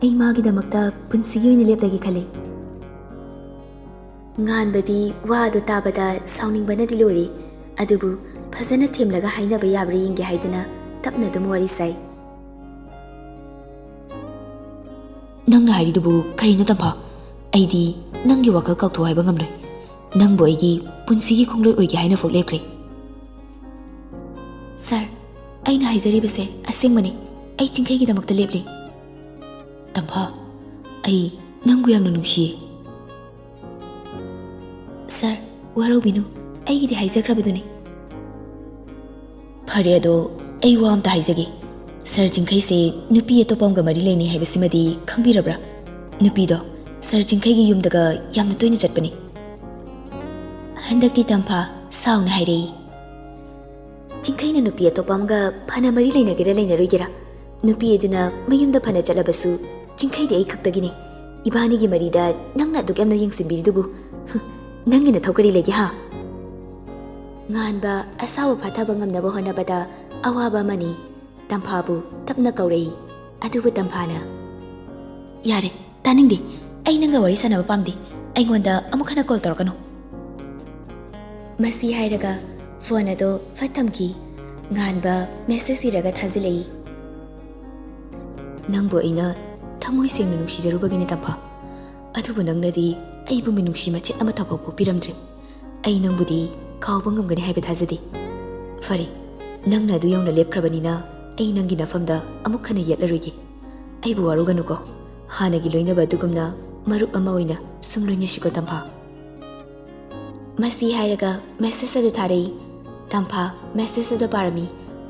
ꯑꯩ ꯃꯥꯒꯤꯗꯃꯛꯇ ꯄꯨꯟꯁꯤꯒꯤ ꯑꯣꯏꯅ ꯂꯦꯞꯂꯒꯦ ꯈꯜꯂꯤ꯫" ꯉꯥꯟꯕꯗꯤ ꯋꯥ ꯑꯗꯨ ꯇꯥꯕꯗ ꯁꯥꯎꯅꯤꯡꯕꯅꯗꯤ ꯂꯣꯏꯔꯦ꯫ ꯑꯗꯨꯕꯨ ꯐꯖꯅ ꯊꯦꯝꯂꯒ ꯍꯥꯏꯅꯕ ꯌꯥꯕ꯭ꯔꯥ ꯌꯦꯡꯒꯦ ꯍꯥꯏꯗꯨꯅ ꯇꯞꯅ ꯑꯗꯨꯝ ꯋꯥꯔꯤ ꯁꯥꯏ꯫ "ꯅꯪꯅ ꯍꯥꯏꯔꯤꯗꯨꯕꯨ ꯀꯔꯤꯅꯣ, ꯇꯝꯐꯥ? ꯑꯩꯗꯤ ꯅꯪꯒꯤ ꯋꯥꯈꯜ ꯀꯥꯎꯊꯣꯛ ꯍꯥꯏꯕ ꯉꯝꯂꯣꯏ꯫ ꯅꯪꯕꯨ ꯑꯩꯒꯤ ꯄꯨꯟꯁꯤꯒꯤ ꯈꯣꯡꯂꯣꯏ ꯑꯣꯏꯒꯦ ꯍꯥꯏꯅ ꯐꯥꯎ ꯂꯦꯞꯈ꯭ꯔꯦ꯫" "ꯁꯥꯔ, ꯑꯩꯅ ꯍꯥꯏꯖꯔꯤꯕꯁꯦ ꯑꯁꯦꯡꯕꯅꯤ꯫ ꯑꯩ ꯆꯤꯡꯈꯩꯒꯤꯗꯃꯛꯇ ꯂꯦꯞꯂꯤ꯫" "ꯇꯝꯐꯥ, ꯑꯩ ꯅꯪꯕꯨ ꯌꯥꯝꯅ ꯅꯨꯡꯁꯤꯌꯦ꯫" "ꯁꯥꯔ, ꯋꯥꯔꯧꯕꯤꯅꯨ, ꯑꯩꯒꯤꯗꯤ ꯍꯥꯏꯖꯈ꯭ꯔꯕꯗꯨꯅꯤ꯫" "ꯐꯔꯦ, ꯑꯗꯣ ꯑꯩ ꯋꯥ ꯑꯝꯇ ꯍꯥꯏꯖꯒꯦ꯫ ꯁꯥꯔ ꯆꯤꯡꯈꯩꯁꯦ ꯅꯨꯄꯤ ꯑꯇꯣꯞꯄ ꯑꯃꯒ ꯃꯔꯤ ꯂꯩꯅꯩ ꯍꯥꯏꯕꯁꯤꯃꯗꯤ ꯈꯪꯕꯤꯔꯕ꯭ꯔꯥ? ꯅꯨꯄꯤꯗꯣ ꯁꯥꯔ ꯆꯤꯡꯈꯩꯒꯤ ꯌꯨꯝꯗꯒ ꯌꯥꯝꯅ ꯇꯣꯏꯅ ꯆꯠꯄꯅꯤ꯫" ꯍꯟꯗꯛꯇꯤ ꯇꯝꯐꯥ ꯁꯥꯎꯅ ꯍꯥꯏꯔꯛꯏ꯫ "ꯆꯤꯡꯈꯩꯅ ꯅꯨꯄꯤ ꯑꯇꯣꯞꯄ ꯑꯃꯒ ꯐꯅ ꯃꯔꯤ ꯂꯩꯅꯒꯦꯔꯥ ꯂꯩꯅꯔꯣꯏꯒꯦꯔꯥ, ꯅꯨꯄꯤ ꯑꯗꯨꯅ ꯃꯌꯨꯝꯗ ꯐꯅ ꯆꯠꯂꯕꯁꯨ ꯆꯤꯡꯈꯩꯗꯤ ꯑꯩ ꯈꯛꯇꯒꯤꯅꯤ꯫ ꯏꯕꯥꯅꯤꯒꯤ ꯃꯔꯤꯗ ꯅꯪꯅ ꯑꯗꯨꯛ ꯌꯥꯝꯅ ꯌꯦꯡꯁꯤꯟꯕꯤꯔꯤꯗꯨꯕꯨ, ꯍꯨꯝ, ꯅꯪꯒꯤ ꯅꯊꯧ ꯀꯔꯤ ꯂꯩꯒꯦ, ꯍꯥ?" ꯉꯥꯟꯕ ꯑꯁꯥꯎꯕ ꯐꯥꯊꯕ ꯉꯝꯅꯕ ꯍꯣꯠꯅꯕꯗ ꯑꯋꯥꯕ ꯑꯃꯅꯤ꯫ ꯇꯝꯐꯥꯕꯨ ꯇꯞꯅ ꯀꯧꯔꯛꯏ꯫ ꯑꯗꯨꯕꯨ ꯇꯝꯐꯥꯅ, "ꯌꯥꯔꯦ, ꯇꯥꯅꯤꯡꯗꯦ꯫ ꯑꯩ ꯅꯪꯒ ꯋꯥꯔꯤ ꯁꯥꯟꯅꯕ ꯄꯥꯝꯗꯦ꯫ ꯑꯩꯉꯣꯟꯗ ꯑꯃꯨꯛ ꯍꯟꯅ ꯀꯣꯜ ꯇꯧꯔꯛꯀꯅꯨ꯫" ꯃꯁꯤ ꯍꯥꯏꯔꯒ ꯐꯣꯟ ꯑꯗꯨ ꯐꯠ ꯊꯝꯈꯤ꯫ ꯉꯥꯟꯕ ꯃꯦꯁꯦꯖ ꯏꯔꯒ ꯊꯥꯖꯤꯜꯂꯛꯏ꯫ "ꯅꯪꯕꯨ ꯑꯩꯅ ꯊꯃꯣꯏ ꯁꯦꯡꯅ ꯅꯨꯡꯁꯤꯖꯔꯨꯕꯒꯤꯅꯤ, ꯇꯝꯐꯥ꯫ ꯑꯗꯨꯕꯨ ꯅꯪꯅꯗꯤ ꯑꯩꯕꯨ ꯃꯤꯅꯨꯡꯁꯤ ꯃꯆꯦꯠ ꯑꯃꯠꯇ ꯐꯥꯎ ꯄꯣꯛꯄꯤꯔꯝꯗ꯭ꯔꯦ꯫ ꯑꯩ ꯅꯪꯕꯨꯗꯤ ꯀꯥꯎꯕ ꯉꯝꯒꯅꯤ ꯍꯥꯏꯕ ꯊꯥꯖꯗꯦ꯫ ꯐꯔꯦ, ꯅꯪꯅ ꯑꯗꯨ ꯌꯧꯅ ꯂꯦꯞꯈ꯭ꯔꯕꯅꯤꯅ ꯑꯩ ꯅꯪꯒꯤ ꯅꯐꯝꯗ ꯑꯃꯨꯛ ꯍꯟꯅ ꯌꯦꯠꯂꯔꯣꯏꯒꯦ꯫ ꯑꯩꯕꯨ ꯋꯥꯔꯧꯒꯅꯨꯀꯣ꯫ ꯍꯥꯟꯅꯒꯤ ꯂꯣꯏꯅꯕ ꯑꯗꯨꯒꯨꯝꯅ ꯃꯔꯨꯞ ꯑꯃ ꯑꯣꯏꯅ ꯁꯨꯝ ꯂꯣꯏꯅꯁꯤꯀꯣ, ꯇꯝꯐꯥ꯫ ꯃꯁꯤ ꯍꯥꯏꯔꯒ ꯃꯦꯁꯦꯖ ꯑꯗꯨ ꯊꯥꯔꯛꯏ꯫ ꯇꯝꯐꯥ ꯃꯦꯁꯦꯖ ꯑꯗꯨ ꯄꯥꯔꯝꯃꯤ꯫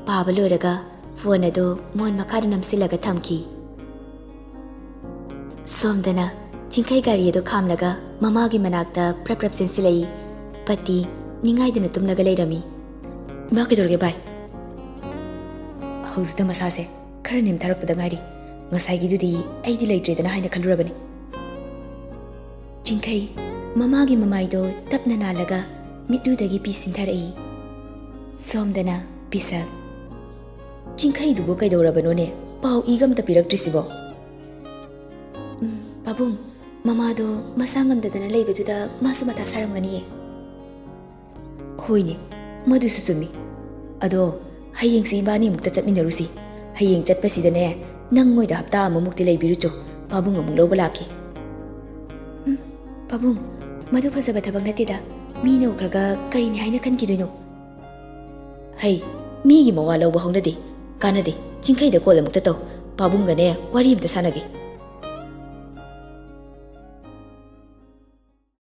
ꯄꯥꯕ ꯂꯣꯏꯔꯒ ꯐꯣꯟ ꯑꯗꯨ ꯃꯣꯟ ꯃꯈꯥꯗ ꯅꯝꯁꯤꯜꯂꯒ ꯊꯝꯈꯤ꯫ ꯁꯣꯝꯗꯅ ꯆꯤꯡꯈꯩ ꯒꯥꯔꯤ ꯑꯗꯨ ꯈꯥꯝꯂꯒ ꯃꯃꯥꯒꯤ ꯃꯅꯥꯛꯇ ꯄ꯭ꯔꯞ ꯄ꯭ꯔꯞ ꯆꯦꯟꯁꯤꯜꯂꯛꯏ꯫ ꯄꯇꯤ ꯅꯤꯡꯉꯥꯏꯗꯅ ꯇꯨꯝꯂꯒ ꯂꯩꯔꯝꯃꯤ꯫ "ꯏꯃꯥ, ꯀꯩꯗꯧꯔꯒꯦ ꯚꯥꯏ?" "ꯍꯧꯖꯤꯛꯇ ꯃꯁꯥꯁꯦ ꯈꯔ ꯅꯦꯝꯊꯔꯛꯄꯗ ꯉꯥꯏꯔꯤ꯫ ꯉꯁꯥꯏꯒꯤꯗꯨꯗꯤ ꯑꯩꯗꯤ ꯂꯩꯇ꯭ꯔꯦꯗꯅ ꯍꯥꯏꯅ ꯈꯜꯂꯨꯔꯕꯅꯤ꯫" ꯆꯤꯡꯈꯩ ꯃꯃꯥꯒꯤ ꯃꯃꯥꯏꯗꯣ ꯇꯞꯅ ꯅꯥꯜꯂꯒ ꯃꯤꯠꯂꯨꯗꯒꯤ ꯄꯤ ꯁꯤꯟꯊꯔꯛꯏ꯫ ꯁꯣꯝꯗꯅ ꯄꯤꯁꯛ꯫ "ꯆꯤꯡꯈꯩꯗꯨꯕꯨ ꯀꯩꯗꯧꯔꯕꯅꯣꯅꯦ? ꯄꯥꯎ ꯏꯒ ꯑꯝꯇ ꯄꯤꯔꯛꯇ꯭ꯔꯤꯁꯤꯕꯣ?" "ꯎꯝ, ꯄꯥꯕꯨꯡ, ꯃꯃꯥꯗꯣ ꯃꯁꯥ ꯉꯝꯗꯗꯅ ꯂꯩꯕꯗꯨꯗ ꯃꯥꯁꯨ ꯃꯊꯥ ꯁꯥꯔꯝꯒꯅꯤꯌꯦ꯫" "ꯍꯣꯏꯅꯦ, ꯃꯗꯨꯁꯨ ꯆꯨꯝꯃꯤ꯫ ꯑꯗꯣ ꯍꯌꯦꯡꯁꯤ ꯏꯕꯥꯅꯤ ꯑꯃꯨꯛꯇ ꯆꯠꯃꯤꯟꯅꯔꯨꯁꯤ꯫ ꯍꯌꯦꯡ ꯆꯠꯄꯁꯤꯗꯅꯦ, ꯅꯪ ꯃꯣꯏꯗ ꯍꯞꯇꯥ ꯑꯃꯃꯨꯛꯇꯤ ꯂꯩꯕꯤꯔꯨꯆꯣ, ꯄꯥꯕꯨꯡ ꯑꯃꯨꯛ ꯂꯧꯕ ꯂꯥꯛꯀꯦ꯫" "ꯎꯝ, ꯄꯥꯕꯨꯡ, ꯃꯗꯨ ꯐꯖꯕ ꯊꯕꯛ ꯅꯠꯇꯦꯗ꯫ ꯃꯤꯅ ꯎꯈ꯭ꯔꯒ ꯀꯔꯤꯅꯤ ꯍꯥꯏꯅ ꯈꯟꯈꯤꯗꯣꯏꯅꯣ?" "ꯍꯩ, ꯃꯤꯒꯤ ꯃꯋꯥ ꯂꯧꯕ ꯍꯧꯅꯗꯦ꯫ ꯀꯥꯟꯅꯗꯦ, ꯆꯤꯡꯈꯩꯗ ꯀꯣꯜ ꯑꯃꯨꯛꯇ ꯇꯧ꯫ ꯄꯥꯕꯨꯡꯒꯅꯦ ꯋꯥꯔꯤ ꯑꯃꯇ ꯁꯥꯟꯅꯒꯦ꯫"